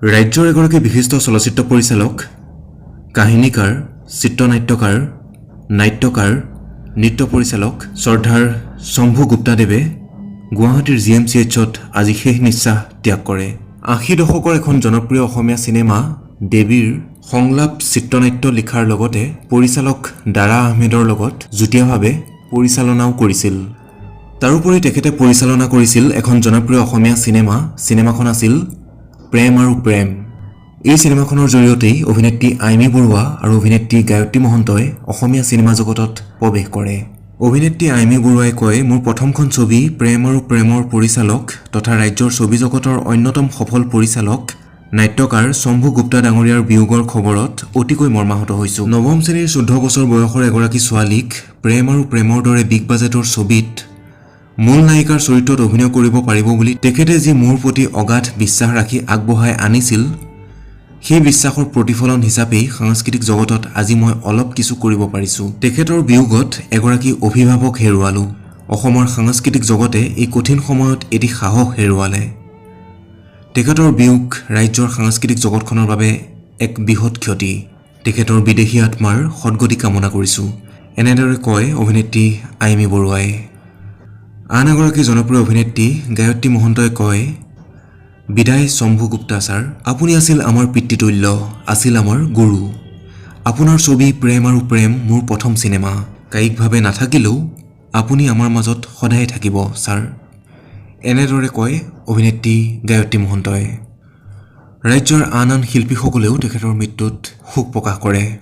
ৰাজ্যৰ এগৰাকী বিশিষ্ট চলচ্চিত্ৰ পৰিচালক, কাহিনীকাৰ, চিত্ৰনাট্যকাৰ, নাট্যকাৰ, নৃত্য পৰিচালক শ্ৰদ্ধাৰ শম্ভু গুপ্তাদেৱে গুৱাহাটীৰ জি এম চি এইচত আজি শেষ নিশ্বাস ত্যাগ কৰে। 80 দশকৰ এখন জনপ্ৰিয় অসমীয়া চিনেমা দেৱীৰ সংলাপ, চিত্ৰনাট্য লিখাৰ লগতে পৰিচালক দাৰা আহমেদৰ লগত যুটীয়াভাৱে পৰিচালনাও কৰিছিল। তাৰোপৰি তেখেতে পৰিচালনা কৰিছিল এখন জনপ্ৰিয় অসমীয়া চিনেমা। চিনেমাখন আছিল প্ৰেম আৰু প্ৰেম। এই চিনেমাখনৰ জৰিয়তেই অভিনেত্ৰী আইমী বৰুৱা আৰু অভিনেত্ৰী গায়ত্ৰী মহন্তই অসমীয়া চিনেমা জগতত প্ৰৱেশ কৰে। অভিনেত্ৰী আইমী বৰুৱাই কয়, "মোৰ প্ৰথমখন ছবি প্ৰেম আৰু প্ৰেমৰ পৰিচালক তথা ৰাজ্যৰ ছবি জগতৰ অন্যতম সফল পৰিচালক, নাট্যকাৰ শম্ভু গুপ্তা ডাঙৰীয়াৰ বিয়োগৰ খবৰত অতিকৈ মৰ্মাহত হৈছোঁ। নৱম শ্ৰেণীৰ 14 বছৰ বয়সৰ এগৰাকী ছোৱালীক প্ৰেম আৰু প্ৰেমৰ দৰে বিগ বাজেটৰ ছবিত মূল নায়িকাৰ চৰিত্ৰত অভিনয় কৰিব পাৰিব বুলি তেখেতে যি মোৰ প্ৰতি অগাধ বিশ্বাস ৰাখি আগবঢ়াই আনিছিল, সেই বিশ্বাসৰ প্ৰতিফলন হিচাপেই সাংস্কৃতিক জগতত আজি মই অলপ কিছু কৰিব পাৰিছোঁ। তেখেতৰ বিয়োগত এগৰাকী অভিভাৱক হেৰুৱালোঁ। অসমৰ সাংস্কৃতিক জগতে এই কঠিন সময়ত এটি সাহস হেৰুৱালে। তেখেতৰ বিয়োগ ৰাজ্যৰ সাংস্কৃতিক জগতখনৰ বাবে এক বৃহৎ ক্ষতি। তেখেতৰ বিদেহী আত্মাৰ সদগতি কামনা কৰিছোঁ।" এনেদৰে কয় অভিনেত্ৰী আইমী বৰুৱাই। আন এগৰাকী জনপ্ৰিয় অভিনেত্ৰী গায়ত্ৰী মহন্তই কয়, "বিদায় শম্ভু গুপ্তা ছাৰ। আপুনি আছিল আমাৰ পিতৃতুল্য, আছিল আমাৰ গুৰু। আপোনাৰ ছবি প্ৰেম আৰু প্ৰেম মোৰ প্ৰথম চিনেমা। কায়িকভাৱে নাথাকিলেও আপুনি আমাৰ মাজত সদায় থাকিব ছাৰ।" এনেদৰে কয় অভিনেত্ৰী গায়ত্ৰী মহন্তই। ৰাজ্যৰ আন আন শিল্পীসকলেও তেখেতৰ মৃত্যুত শোক প্ৰকাশ কৰে।